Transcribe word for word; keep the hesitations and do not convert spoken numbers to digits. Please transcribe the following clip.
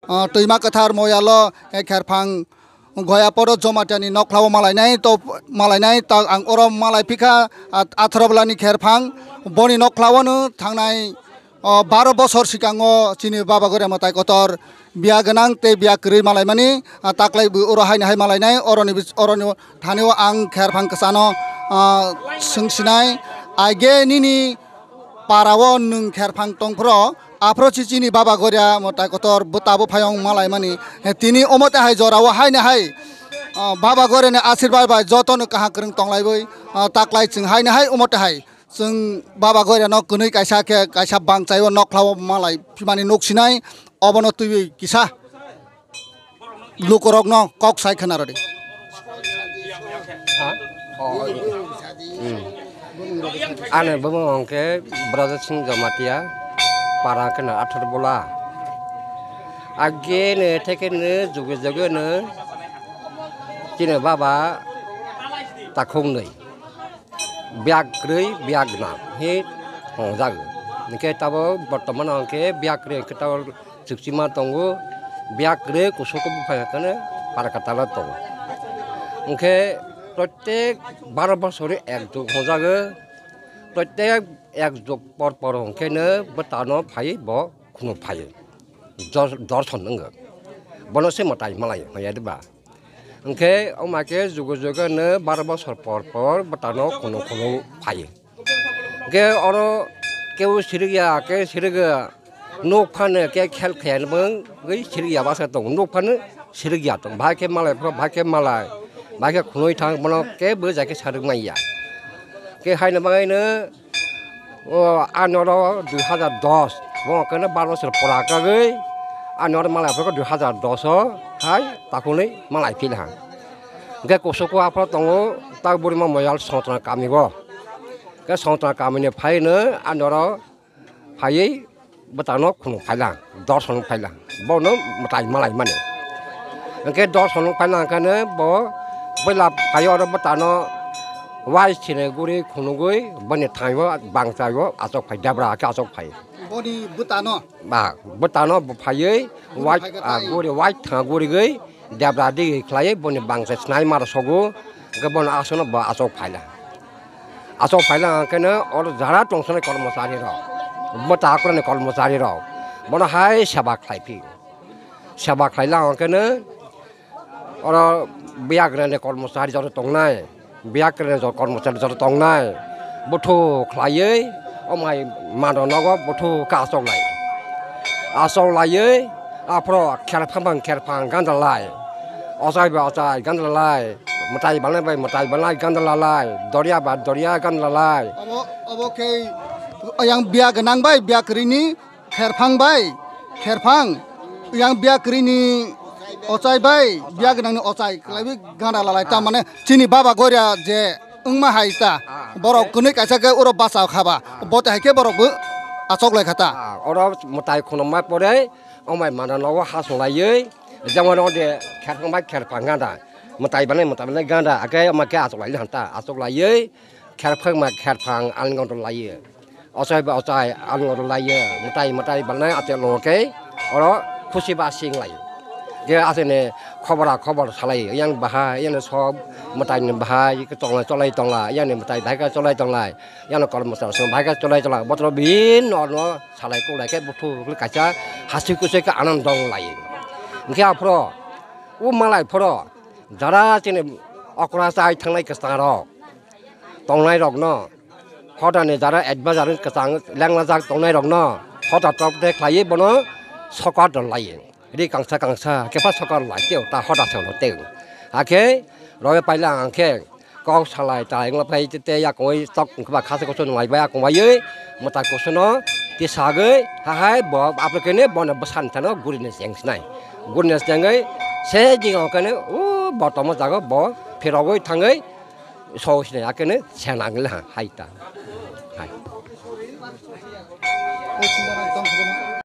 ah, twima kwthar moyalo, eh, kherphang Goya poro Jamatia ni nokhlao malainai to malainai ta ang oro malai phikha, ah, atharo bwlani kherphang boni nokhlaono thangnai, oh, baro bosor sikango chini Baba Goria mwtai kotor biya gwnang tei biya kwrwi malaimani, ah, taklai bo oro haino hai malainai oroni bis-, oroni thani o ang kherphang kwchano, ah, swngsinai aige nini para o nwng kherphang tongphro, aphro si chini Baba Goria mwtai kotor bwtabo phayong malaimani. Tini omo tei hai jora o haino hai, ah, Baba Goria ni asirbai bai joto no kaham kwrwng tonglaiwi, ah, taklai chwng haino hai omo tei hai chwng Baba Goria no kwnwi kaisa khe kaisa bangchai o nokhlao malai phimani nuksinai obono twiwi kisa lukurokno kok sai khna rwdi. Ha? Oh, hmm. Ani bumung hwnkhe Braja Singh Jamatia, para hwnkhe no Athar Bola. Ageno thekeno juge juge no chini baba takhuk nwi. Biyak kwrwi, biyak gwnang hi hwnjago. Hinkhe tabuk bortomano hinkhe biyak kwrwi hinkhe tabuk chukchima tongo, biyak kwrwi kusugo buphang hinkhe para kwtalo tongo. Hinkhe protek baro bosori ek jug hwnjago, protek ek jug por por hinkheno bwtano phai bo khunu phai. Dor-, dorson wngkha. Bono se mwtai malai hwnwi ya de ba. Hinkhe wngma khe jugo jugo no baro bosor por por bwtano khunu khunu phai. Hinkhe oro kebo sirikya, kebo sirikya, nuk phano khe khel khaya wngwi sirikya bwsa tongo, nuk phano sirikya tongo. Bahai khe malai phano, bahai khe malai, bahai khe khunui thang, bono kebo jai khe sarik manya. Khe haino bagwino O, ani oro dui hazar dos, bo khe no bar bosor pora kagwi, ani oro malai phuru dui hazar dos o hai takhunwi malai philha. Hinkhe kusugo aphuru tongo, tak burima moyal Songtona kami o. Khe Songtona kami ni phai no ani oro phaiwi bwtano khunu phaila, dorson phaila, bono mwtai malai mani. Hinkhe dorson phaila hinkhe no bo bwla phai oro bwtano wai sini guri khunugwi boni thango bangchai o achuk phai debra khe achuk phai. Boni bwtano? Ba, bwtano bo phaiwi Boni wai, phai khe ah, tai? Guri wai thang gurigwi debra digi khlaiwi boni bangchai snai maro sogo, hinkhe bono aswkno bo achuk phaila. Achuk phaila hinkhe no oro jara tongthoknai kormochari rok, bwta hakrani kormochari rok bono hai seba khlai phi. Seba khlaila hinkhe no oro biyagrani kormochari joto tongnai, biyagrani joto kormochari joto tongnai, buthuk khlaiwi o mai mano nogo buthuk khe achuk lai. Achuk laiwi aphuru kherphang bang kherphang ganda lai, ochai ba ochai ganda lai, mwtai balai bai mwtai balai ganda lalai, doria ba doria ganda lalai. Obo, obo khe yang biya gwnang bai biya kwrwini kherphang bai kherphang, yang biya kwrwini ochai bai biya gwnangni ochai kwlaiwi ganda lalai. Ah. Tamane chini Baba Goria je wngma hai ta, ah, borok khe kwnwi kaisa khe oro bacha kha ba, ah, bo te hai khe borok bo achuk lai kha ta. Ah, oro mwtai khunuma pore o mai mano nogo ha song laiwi, jemon o de kherphang bai kherphang ganda, mwtai balai mwtai balai ganda, ake ma khe achuk lai han ta, achuk laiwi kherphang ma kherphang alngodo laiwi, ochai ba ochai alngodo laiwi, mwtai mwtai balai achuk lo khe oro khusi ba sing lai. Ge asene khobora khobor salai, yang bahai, yang sob mwtai ni bahai, tongla cholai tongla, yang ni mwtai bahai ka cholai tongla, yang ni kormo sal song bahai ka cholai tongla, botro bin no no salai kulai khe buthuk kaisa hasi kusui khe anand dong lai. Hinkhe aphro, o malai phoro, jara chini okra chai thangnai kwchang rok, tongnai rok no, hodani jara advisor wng kwchang lenglajak tongnai rok no, hoda tok de khlaiwi bono sokot rw lai. Ri kangsa kangsa khe pha sokar lai teo ta hoda se ulo teo. Hakhe roye paila ang khe kok salai tai wngla phai te yakungwi tok wngkha ba khasa kusu nung lai bai yakung bai mwtai kusu no tisagwi hahai bo apre kene bono bwsani thano guri ni cheng sinai. Guri ni chengwi se jigao kene o botomo jago bo phirogwi thangwi so sinai akene sena wngla hai ta. Hai.